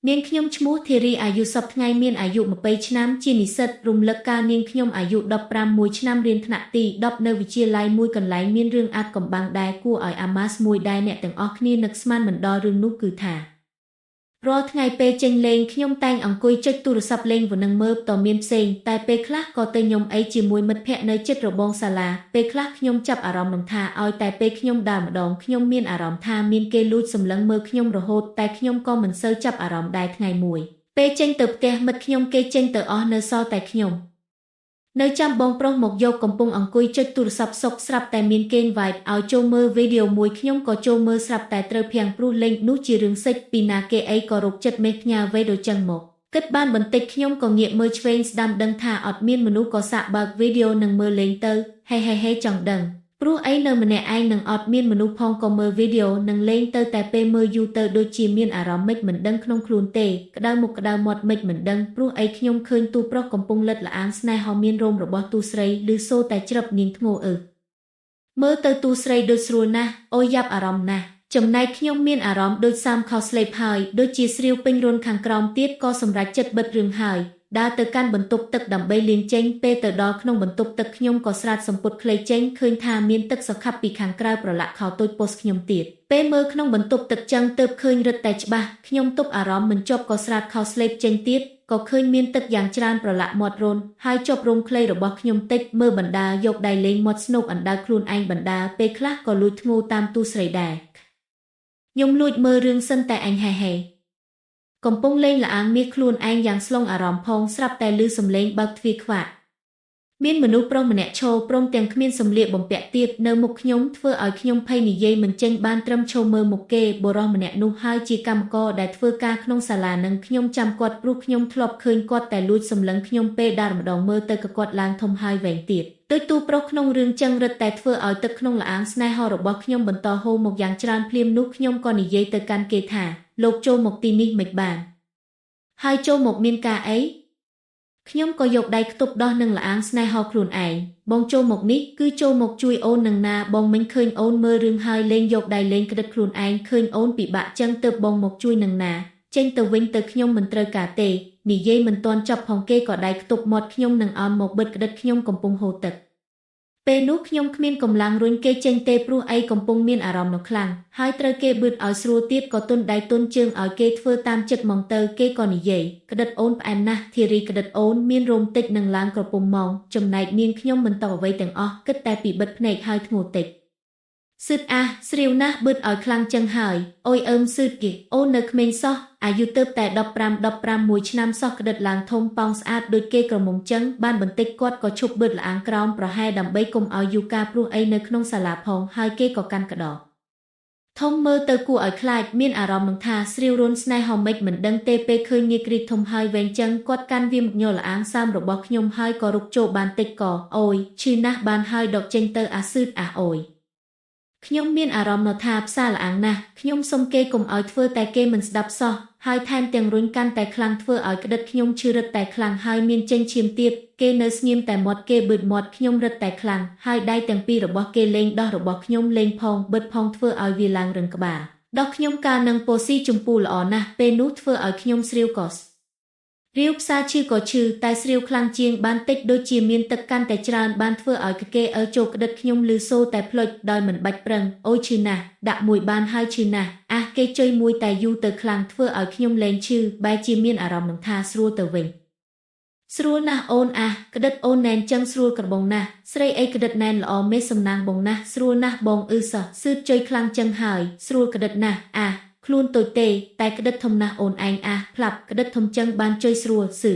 នាងខ្ញុំឈ្មោះធារីអាយុសព្វថ្ងៃមានអាយុ20ឆ្នាំជានិស្សិតរំលឹកកាលនាងខ្ញុំអាយុ15មួយឆ្នាំរៀនថ្នាក់ទី10នៅវិទ្យាល័យមួយកន្លែងមានរឿងអាថ៌កំបាំងដែលគួរឲ្យអាម៉ាស់មួយដែលអ្នកទាំងអស់គ្នានឹកស្មានមិនដល់រឿងនោះគឺថារាល់ថ្ងៃពេលចេញលេងខ្ញុំតែងអង្គុយចុចទូរស័ព្ទលេងវនឹងមើលតមានផ្សេងតែពេលខ្លះក៏ទៅញុំអីជាមួយមិត្តភ័ក្តិនៅជិតរបងសាលាពេលខ្លះខ្ញុំចាប់អារម្មណ៍នឹងថាឲ្យតែពេលខ្ញុំដើរម្ដងខ្ញុំមានអារម្មណ៍ថាមានគេលួចសម្លឹងមើលខ្ញុំរហូតតែខ្ញុំក៏មិនសូវចាប់អារម្មណ៍ដែរថ្ងៃមួយពេលចេញទៅផ្ទះមិត្តខ្ញុំគេចេញទៅអស់នៅសល់តែខ្ញុំនៅចាំបងប្រុសមកយកកំពុងអង្គុយចុចទូរស័ព្ទសុកស្រាប់តែមានគេ invite ឲ្យចូលមើលវីដេអូមួយខ្ញុំក៏ចូលមើលស្រាប់តែត្រូវភាំងព្រោះលេងនោះជារឿងសិចពីណាគេអីក៏រកចិត្តមេផ្ញើវីដេអូចឹងមកគិតបានបន្តិចខ្ញុំក៏ងាកមើលឆ្វេងស្ដាំដឹងថាអត់មានមនុស្សក៏សាកបើកវីដេអូនឹងមើលលេងទៅហេហេហេចង់ដឹងព្រោះអីនៅម្នាក់ឯងនឹងអត់មានមនុស្សផងក៏មើលវីដេអូនឹងលេងទៅតែពេលមើលយូរទៅដូចជាមានអារម្មណ៍មិនមិនដឹងក្នុងខ្លួនទេក្តៅមុខក្តៅមាត់មិនមិនដឹងព្រោះអីខ្ញុំឃើញទូប្រុសកំពុងលិតល្អាងស្នេហាមានរោមរបស់ទូស្រីឬសូតែច្រឹបនាងធ្ងោអឺមើលទៅទូស្រីដូចស្រួលណាស់អូយយ៉ាប់អារម្មណ៍ណាស់ចំណែកខ្ញុំមានអារម្មណ៍ដូចសាមខោស្លេបហើយដូចជាស្រាវពេញរុនខាងក្រោមទៀតក៏សម្រេចចិត្តបិទរឿងហើយដើរទៅកាន់បន្ទប់ទឹកដើម្បីលាងចេញពេលទៅដល់ក្នុងបន្ទប់ទឹកខ្ញុំក៏ស្រាតសម្ពុតខ្លីចេញឃើញថាមានទឹកសខាប់ពីខាងក្រៅប្រឡាក់ខោតូចពោះខ្ញុំទៀតពេលមើលក្នុងបន្ទប់ទឹកចឹងទើបឃើញរឹតតែច្បាស់ខ្ញុំទប់អារម្មណ៍មិនជាប់ក៏ស្រាតខោស្លេបចេញទៀតក៏ឃើញមានទឹកយ៉ាងច្រើនប្រឡាក់មាត់រន្ធហើយជាប់រោមខ្លីរបស់ខ្ញុំតិចមើលបណ្ដាយកដៃលេងមាត់ស្នូកអណ្ដើកខ្លួនឯងបណ្ដាពេលខ្លះក៏លួចធ្ងោតាមទូស្រីដែរខ្ញុំលួចមើលរឿងសិនតែអញហេហេកំពុងលេងល្អាងមាសខ្លួនឯងយ៉ាងស្លងអារម្មណ៍ផងស្រាប់តែឮសំឡេងបើកទ្វារខ្វាក់មានមនុស្សប្រុសម្នាក់ឈរព្រមទាំងគ្មានសម្លៀកបំពាក់ទៀតនៅមុខខ្ញុំធ្វើឲ្យខ្ញុំភ័យនិយាយមិនចេញបានត្រឹមឈរមើលមុខគេបុរសម្នាក់នោះហើយជាកម្មករដែលធ្វើការក្នុងសាលានឹងខ្ញុំចាំគាត់ព្រោះខ្ញុំធ្លាប់ឃើញគាត់តែលួចសម្លឹងខ្ញុំពេលដើរម្ដងមើលទៅក៏គាត់ឡើងធំហើយវែងទៀតដូចទូប្រុសក្នុងរឿងចឹងរឹតតែធ្វើឲ្យទឹកក្នុងល្អាងស្នេហារបស់ខ្ញុំបន្តហូរមកយ៉ាងច្រើនភ្លាមនោះខ្ញុំក៏និយាយទៅកាន់គេថាលោកចូលមកទីនេះមិនបានហើយចូលមកមានការអីខ្ញុំក៏យកដៃខ្ទប់ដោះនឹងល្អាងស្នេហាខ្លួនឯងបងចូលមកនេះគឺចូលមកជួយអូននឹងណាបងមិនឃើញអូនមើលរឿងហើយលេងយកដៃលេងក្តិតខ្លួនឯងឃើញអូនពិបាកចឹងទើបបងមកជួយនឹងណាចេញទៅវិញទៅខ្ញុំមិនត្រូវការទេនិយាយមិនទាន់ចប់ផងគេក៏ដៃខ្ទប់មាត់ខ្ញុំនឹងអោនមកបិទក្តិតខ្ញុំកំពុងហូរទឹកពេលនោះខ្ញុំគ្មានកម្លាំងរុញគេចេញទេព្រោះអីកំពុងមានអារម្មណ៍នោះខ្លាំងហើយត្រូវគេបឺតឲ្យស្រួលទៀតក៏ទុនដៃទុនជើងឲ្យគេធ្វើតាមចិត្តមកទៅគេក៏និយាយក្តិតអូនផ្អែមណាស់ធារីក្តិតអូនមានរោមតិចនឹងឡើងក្រពុំម៉ងចំណែកនាងខ្ញុំមិនតអ្វីទាំងអស់គិតតែពីបិទភ្នែកហើយធ្ងោតិចសឹតអាស្រាវណាស់បឺតឲ្យខ្លាំងចឹងហើយអូយអើមសឹតគេអូននៅក្មេងសោះអាយុទើបតែ15 មួយឆ្នាំសោះក្តិតឡើងធំប៉ោងស្អាតដូចគេក្រមុំចឹងបានបន្តិចគាត់ក៏ឈប់បឺតល្អាងក្រោមប្រហែលដើម្បីកុំឲ្យយូការព្រោះអីនៅក្នុងសាលាផងហើយគេក៏កាន់ក្តោធំមើលទៅគួរឲ្យខ្លាចមានអារម្មណ៍នឹងថាស្រាវរុនស្នេហាម៉េចមិនដឹងទេពេលឃើញនាគ្រីធំហើយវែងចឹងគាត់កាន់វាមកញល្អាងសាមរបស់ខ្ញុំហើយក៏រុកចូលបានតិចក៏អូយឈឺណាស់បានហើយដកចេញទៅអាសឺតអាអូយខ្ញុំមានអារម្មណ៍ថាផ្សារល្អាងណាស់ខ្ញុំសុំគេកុំឲ្យធ្វើតែគេមិនស្ដាប់សោះហើយថែមទាំងរុញកាន់តែខ្លាំងធ្វើឲ្យក្តិតខ្ញុំឈឺរឹតតែខ្លាំងហើយមានចេញឈាមទៀតគេនៅស្ងៀមតែមាត់គេបឺតមាត់ខ្ញុំរឹតតែខ្លាំងហើយដៃទាំងពីររបស់គេលេងដោះរបស់ខ្ញុំលេងផងបិទផងធ្វើឲ្យវាឡើងរឹងក្បាលដោះខ្ញុំកាលនឹងពោស៊ីជម្ពូល្អណាស់ពេលនោះធ្វើឲ្យខ្ញុំស្រាវកសរាវផ្សារឈឺក៏ឈឺតែស្រាវខ្លាំងជាងបានតិចដូចជាមានទឹកកាន់តែច្រើនបានធ្វើឲ្យគេអើចូលក្តិតខ្ញុំលឺសូតែផ្លុចដោយមិនបាច់ប្រឹងអូយឈឺណាស់ដាក់មួយបានហើយឈឺណាស់អាគេចុយមួយតែយូរទៅខ្លាំងធ្វើឲ្យខ្ញុំលែងឈឺបែរជាមានអារម្មណ៍នឹងថាស្រួលទៅវិញស្រួលណាស់អូនអាក្តិតអូនណែនចឹងស្រួលក្របងណាស់ស្រីអីក្តិតណែនល្អមេសំណាងបងណាស់ស្រួលណាស់បងអឺសោះសឺតចុយខ្លាំងចឹងហើយស្រួលក្តិតណាស់អាខ្លួនតូចទេតែក្តិតធំណាស់អូនឯងអាផ្លាប់ក្តិតធំចឹងបានជួយស្រួលសឺ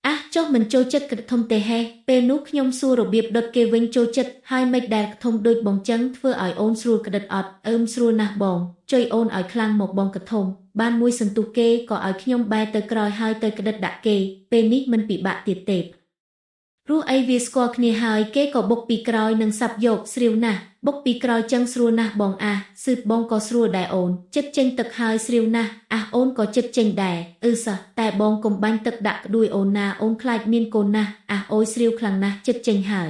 អាចុះមិនចូលចិត្តក្តិតធំទេហេពេលនោះខ្ញុំសួររបៀបដុតគេវិញចូលចិត្តហើយមិនដែលធំដូចបងចឹងធ្វើឲ្យអូនស្រួលក្តិតអត់អើមស្រួលណាស់បងជួយអូនឲ្យខ្លាំងមកបងកធំបានមួយសន្ទុះគេក៏ឲ្យខ្ញុំបែរទៅក្រោយហើយទៅក្តិតដាក់គេពេលនេះមិនពិបាកទៀតទេព្រោះអីវាស្គាល់គ្នាហើយគេក៏បុកពីក្រោយនឹងសាប់យកស្រាវណាស់បុកពីក្រោយចឹងស្រួលណាស់បងអាសឺតបងក៏ស្រួលដែរអូនចិត្តចេញទឹកហើយស្រាវណាស់អាអូនក៏ចិត្តចេញដែរអឺសោះតែបងកុំបាញ់ទឹកដាក់ក្ដួយអូនណាអូនខ្លាចមានកូនណាស់អាអូយស្រាវខ្លាំងណាស់ចិត្តចេញហើយ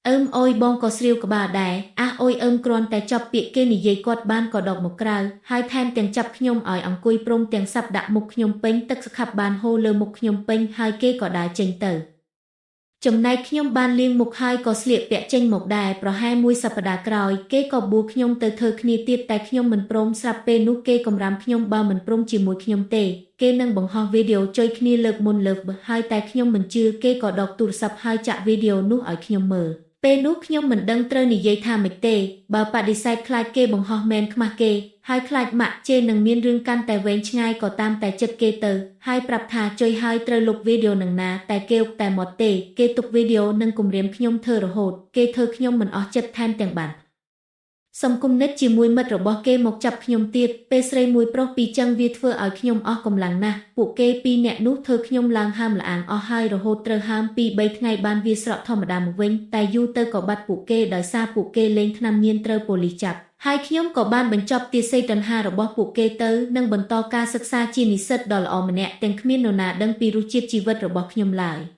អើមអុយបងក៏ស្រាវក្បាលដែរអះអុយអើមគ្រាន់តែចប់ពាក្យគេនិយាយគាត់បានក៏ដកមកក្រៅហើយថែមទាំងចាប់ខ្ញុំឲ្យអង្គុយព្រមទាំងសាប់ដាក់មុខខ្ញុំពេញទឹកស្ខាប់បានហូរលើមុខខ្ញុំពេញហើយគេក៏ដើរចេញទៅចំណែកខ្ញុំបានលាងមុខហើយក៏ស្លៀកពាក់ចេញមកដែរប្រហែលមួយសប្តាហ៍ក្រោយគេក៏បួលខ្ញុំទៅធ្វើគ្នាទៀតតែខ្ញុំមិនព្រមស្រាប់ពេលនោះគេកំរាំខ្ញុំបើមិនព្រមជាមួយខ្ញុំទេគេនឹងបង្ហោះវីដេអូចុយគ្នាលើកមុនលើកហើយតែខ្ញុំមិនជឿគេក៏ដកទូរស័ព្ទហើយចាក់វីដេអូនោះឲ្យខ្ញុំមើលពេលនោះខ្ញុំមិនដឹងត្រូវនិយាយថាម៉េចទេបើបដិសេធខ្លាចគេបង្ហោះមែនខ្មាស់គេហើយខ្លាចម៉ាក់ជេរនឹងមានរឿងកាន់តែវែងឆ្ងាយក៏តាមតែចិត្តគេទៅហើយប្រាប់ថាចុយហើយត្រូវលុបវីដេអូនឹងណាតែគេតែមកទេគេទុកវីដេអូនឹងគំរាមខ្ញុំធ្វើរហូតគេធ្វើខ្ញុំមិនអស់ចិត្តថែមទាំងបានសង្គមនិតជាមួយមិត្តរបស់គេមកចាប់ខ្ញុំទៀតពេលស្រីមួយប្រុសពីរចឹងវាធ្វើឲ្យខ្ញុំអស់កម្លាំងណាស់ពួកគេពីរនាក់នោះធ្វើខ្ញុំឡើងហើមល្អាងអស់ហើយរហូតត្រូវហើម2-3ថ្ងៃបានវាស្រកធម្មតាមកវិញតែយូរទៅក៏បាត់ពួកគេដោយសារពួកគេលេងថ្នាំញៀនត្រូវប៉ូលីសចាប់ហើយខ្ញុំក៏បានបញ្ចប់ទាស័យតណ្ហារបស់ពួកគេទៅនិងបន្តការសិក្សាជានិស្សិតដ៏ល្អម្នាក់ទាំងគ្មាននរណាដឹងពីរសជាតិជីវិតរបស់ខ្ញុំឡើយ។